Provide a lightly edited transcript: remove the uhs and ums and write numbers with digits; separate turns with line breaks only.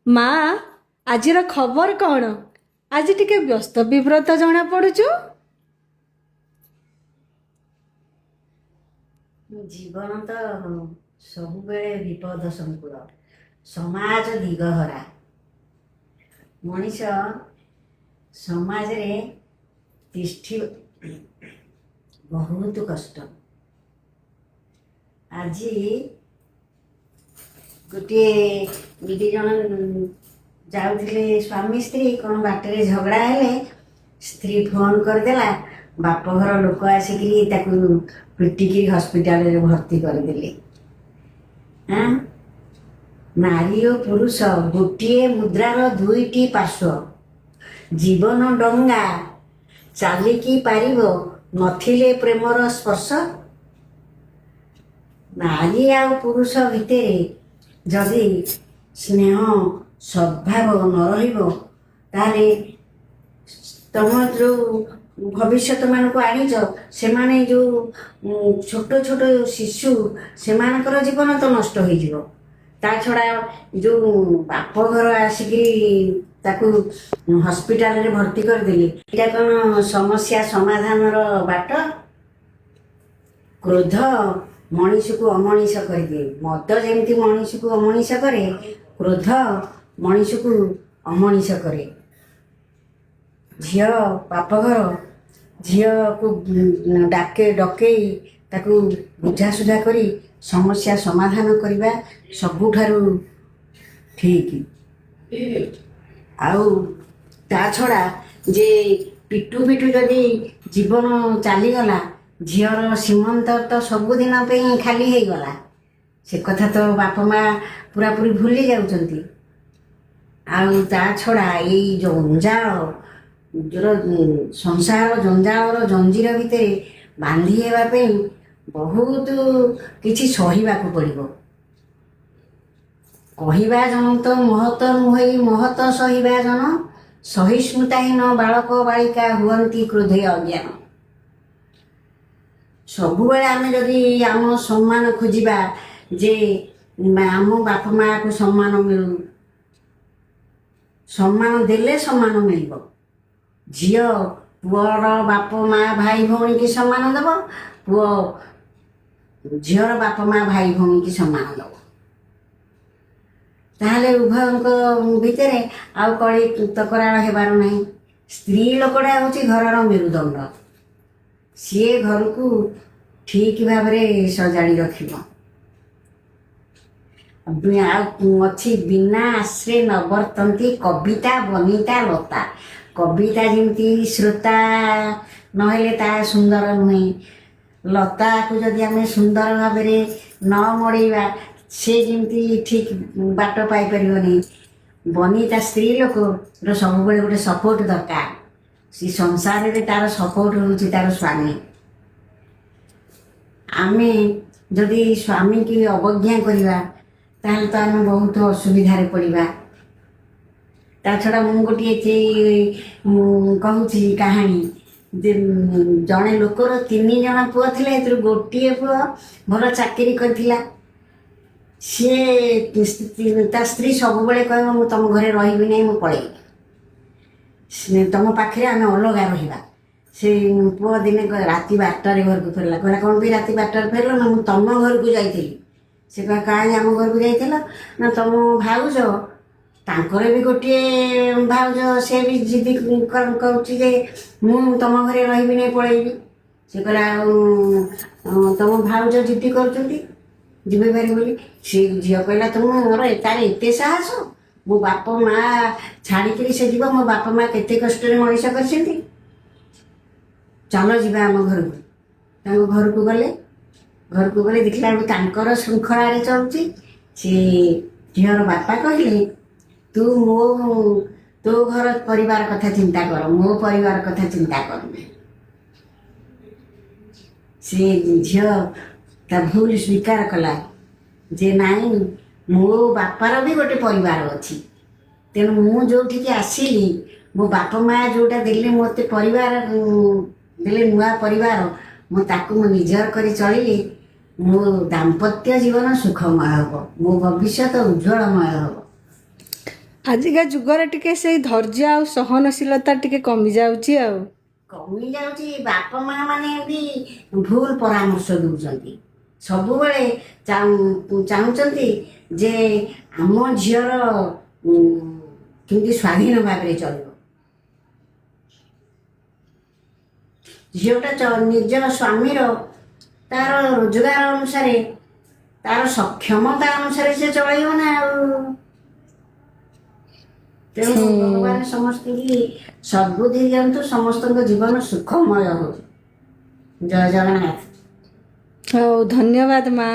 ମା, ଆଜିର ଖବର କ'ଣ? ଆଜି ଟିକେ ବ୍ୟସ୍ତ ବିବ୍ରତ ଜଣା ପଡୁଛୁ।
ଜୀବନ ତ ସବୁବେଳେ ବିପଦ ସଂକୁଳ, ସମାଜ ଦିଗହରା। ମଣିଷ ସମାଜରେ ତିଷ୍ଠି ବହୁତ କଷ୍ଟ। ଆଜି ଗୋଟିଏ 2 ଜଣ ଯାଉଥିଲେ ସ୍ୱାମୀ ସ୍ତ୍ରୀ, କ'ଣ ବାଟରେ ଝଗଡ଼ା ହେଲେ, ସ୍ତ୍ରୀ ଫୋନ୍ କରିଦେଲା, ବାପଘର ଲୋକ ଆସିକିରି ତାକୁ ପିଟିକିରି ହସ୍ପିଟାଲରେ ଭର୍ତ୍ତି କରିଦେଲେ। ଆଁ ନାରୀ ଓ ପୁରୁଷ ଗୋଟିଏ ମୁଦ୍ରାର ଦୁଇଟି ପାର୍ଶ୍ୱ। ଜୀବନ ଡଙ୍ଗା ଚାଲିକି ପାରିବ ନଥିଲେ ପ୍ରେମର ସ୍ପର୍ଶ। ନାରୀ ଆଉ ପୁରୁଷ ଭିତରେ ଯଦି ସ୍ନେହ ସଦ୍ଭାବ ନ ରହିବ, ତାହେଲେ ତମ ଯେଉଁ ଭବିଷ୍ୟତମାନଙ୍କୁ ଆଣିଛ, ସେମାନେ ଯେଉଁ ଛୋଟ ଛୋଟ ଶିଶୁ, ସେମାନଙ୍କର ଜୀବନ ତ ନଷ୍ଟ ହୋଇଯିବ। ତା ଛଡ଼ା ଯେଉଁ ବାପଘର ଆସିକିରି ତାକୁ ହସ୍ପିଟାଲରେ ଭର୍ତ୍ତି କରିଦେଲେ, ଏଇଟା କ'ଣ ସମସ୍ୟା ସମାଧାନର ବାଟ? କ୍ରୋଧ ମଣିଷକୁ ଅମଣିଷ କରିଦିଏ। ମଦ ଯେମିତି ମଣିଷକୁ ଅମଣିଷ କରେ, କ୍ରୋଧ ମଣିଷକୁ ଅମଣିଷ କରେ। ଝିଅ ବାପଘର ଝିଅକୁ ଡକେଇ ତାକୁ ବୁଝାସୁଝା କରି ସମସ୍ୟା ସମାଧାନ କରିବା ସବୁଠାରୁ ଠିକ୍। ଆଉ ତା ଛଡ଼ା ଯେ ପିଟୁ ପିଟୁ ଯଦି ଜୀବନ ଚାଲିଗଲା, ଝିଅର ସୀମନ୍ତ ତ ସବୁଦିନ ପାଇଁ ଖାଲି ହେଇଗଲା। ସେ କଥା ତ ବାପ ମା ପୁରାପୁରି ଭୁଲି ଯାଉଛନ୍ତି। ଆଉ ତା ଛଡ଼ା ଏଇ ଜଞ୍ଜାଳ ସଂସାର ଜଞ୍ଜାଳର ଜଞ୍ଜିର ଭିତରେ ବାନ୍ଧି ହେବା ପାଇଁ ବହୁତ କିଛି ସହିବାକୁ ପଡ଼ିବ। କହିବା ଜନ ତ ମହତ ନୁହେଁ, ମହତ ସହିବା ଜନ। ସହିଷ୍ଣୁତାହୀନ ବାଳକ ବାଳିକା ହୁଅନ୍ତି କ୍ରୋଧେ ଅଜ୍ଞାନ। ସବୁବେଳେ ଆମେ ଯଦି ଆମ ସମ୍ମାନ ଖୋଜିବା ଯେ ଆମ ବାପା ମାଆକୁ ସମ୍ମାନ ମିଳୁ, ସମ୍ମାନ ଦେଲେ ସମ୍ମାନ ମିଳିବ। ଝିଅ ପୁଅର ବାପ ମା ଭାଇ ଭଉଣୀକି ସମ୍ମାନ ଦେବ, ପୁଅ ଝିଅର ବାପ ମା ଭାଇ ଭଉଣୀକି ସମ୍ମାନ ଦେବ, ତାହେଲେ ଉଭୟଙ୍କ ଭିତରେ ଆଉ କଳି ତକରାର ହେବାର ନାହିଁ। ସ୍ତ୍ରୀ ଲୋକଟା ହେଉଛି ଘରର ମେରୁଦଣ୍ଡ, ସିଏ ଘରକୁ ଠିକ୍ ଭାବରେ ସଜାଡ଼ି ରଖିବ। ଆଉ ଅଛି ବିନା ଆଶ୍ରେ ନବର୍ତ୍ତନ୍ତି କବିତା ବନିତା ଲତା। କବିତା ଯେମିତି ଶ୍ରୋତା ନହେଲେ ତା ସୁନ୍ଦର ନୁହେଁ, ଲତାକୁ ଯଦି ଆମେ ସୁନ୍ଦର ଭାବରେ ନ ମଡ଼େଇବା ସେ ଯେମିତି ଠିକ୍ ବାଟ ପାଇପାରିବନି। ବନିତା ସ୍ତ୍ରୀ ଲୋକର ସବୁବେଳେ ଗୋଟେ ସପୋର୍ଟ ଦରକାର। ସେ ସଂସାରରେ ତାର ସପୋର୍ଟ ହେଉଛି ତାର ସ୍ୱାମୀ। ଆମେ ଯଦି ସ୍ୱାମୀକି ଅବଜ୍ଞା କରିବା ତାହେଲେ ତ ଆମେ ବହୁତ ଅସୁବିଧାରେ ପଡ଼ିବା। ତା ଛଡ଼ା ମୁଁ ଗୋଟିଏ କହୁଛି କାହାଣୀ ଯେ ଜଣେ ଲୋକର 3 ଜଣ ପୁଅ ଥିଲେ, ଏଥିରୁ ଗୋଟିଏ ପୁଅ ଭଲ ଚାକିରି କରିଥିଲା। ସିଏ ତା ସ୍ତ୍ରୀ ସବୁବେଳେ କହିବ ମୁଁ ତମ ଘରେ ରହିବି ନାହିଁ, ମୁଁ ପଳେଇବି, ତମ ପାଖରେ ଆମେ ଅଲଗା ରହିବା। ସେ ପୁଅ ଦିନେ ରାତି 12ଟାରେ ଘରକୁ ଫେରିଲା। କହିଲା କ'ଣ ପାଇଁ ରାତି 12ଟାରେ ଫେରିଲ? ନା ମୁଁ ତମ ଘରକୁ ଯାଇଥିଲି। ସେ କହିଲା କାହିଁ ଆମ ଘରକୁ ଯାଇଥିଲ? ନା ତମ ଭାଉଜ, ତାଙ୍କର ବି ଗୋଟିଏ ଭାଉଜ, ସେ ବି ଜିଦି କରୁଛି ଯେ ମୁଁ ତମ ଘରେ ରହିବି ନାହିଁ, ପଳେଇବି। ସେ କହିଲା ଆଉ ତମ ଭାଉଜ ଜିଦି କରୁଛନ୍ତି ଯିବେ ଭାରି ବୋଲି। ସେ ଝିଅ କହିଲା ତୁମର ତାର ଏତେ ସାହସ, ମୋ ବାପ ମା ଛାଡ଼ିକିରି ସେ ଯିବ, ମୋ ବାପା ମା କେତେ କଷ୍ଟରେ ମଣିଷ କରିଛନ୍ତି, ଚାଲ ଯିବା ଆମ ଘରକୁ। ତାଙ୍କ ଘରକୁ ଗଲେ, ଘରକୁ ଗଲେ ଦେଖିଲା ବେଳକୁ ତାଙ୍କର ଶୃଙ୍ଖଳାରେ ଚଳୁଛି। ସେ ଝିଅର ବାପା କହିଲେ ତୁ ତୋ ଘର ପରିବାର କଥା ଚିନ୍ତା କର, ମୋ ପରିବାର କଥା ଚିନ୍ତା କରନି। ସେ ଝିଅ ତା ଭୁଲ ସ୍ୱୀକାର କଲା ଯେ ନାଇଁ ମୋ ବାପାର ବି ଗୋଟେ ପରିବାର ଅଛି, ତେଣୁ ମୁଁ ଯେଉଁଠିକି ଆସିଲି ମୋ ବାପା ମା ଯେଉଁଟା ଦେଲେ ମୋତେ ପରିବାର ଦେଲେ, ନୂଆ ପରିବାର, ମୁଁ ତାକୁ ମୁଁ ନିଜର କରି ଚଳିଲି, ମୋ ଦାମ୍ପତ୍ୟ ଜୀବନ ସୁଖମୟ ହେବ, ମୋ ଭବିଷ୍ୟତ ଉଜ୍ଜଳମୟ ହେବ।
ଆଜିକା ଯୁଗରେ ଟିକେ ସେଇ ଧୈର୍ଯ୍ୟ ଆଉ ସହନଶୀଳତା ଟିକେ କମି ଯାଉଛି ଆଉ।
କମି ଯାଉଛି, ବାପା ମା ମାନେ ବି ଭୁଲ ପରାମର୍ଶ ଦଉଛନ୍ତି। ସବୁବେଳେ ଚାହୁଁଛନ୍ତି ଯେ ଆମ ଝିଅର କେମିତି ସ୍ୱାଧୀନ ଭାବରେ ଚଳିବ। ଝିଅଟା ନିଜ ସ୍ୱାମୀର ତାର ରୋଜଗାର ଅନୁସାରେ, ତାର ସକ୍ଷମତା ଅନୁସାରେ ସେ ଚଳେଇବ ନା ଆଉ। ତେଣୁ ଭଗବାନ ସମସ୍ତଙ୍କୁ ସଦ୍ବୁଦ୍ଧି ଦିଅନ୍ତୁ, ସମସ୍ତଙ୍କ ଜୀବନ ସୁଖମୟ ହଉ। ଜୟ ଜଗନ୍ନାଥ।
ହଉ, ଧନ୍ୟବାଦ ମା।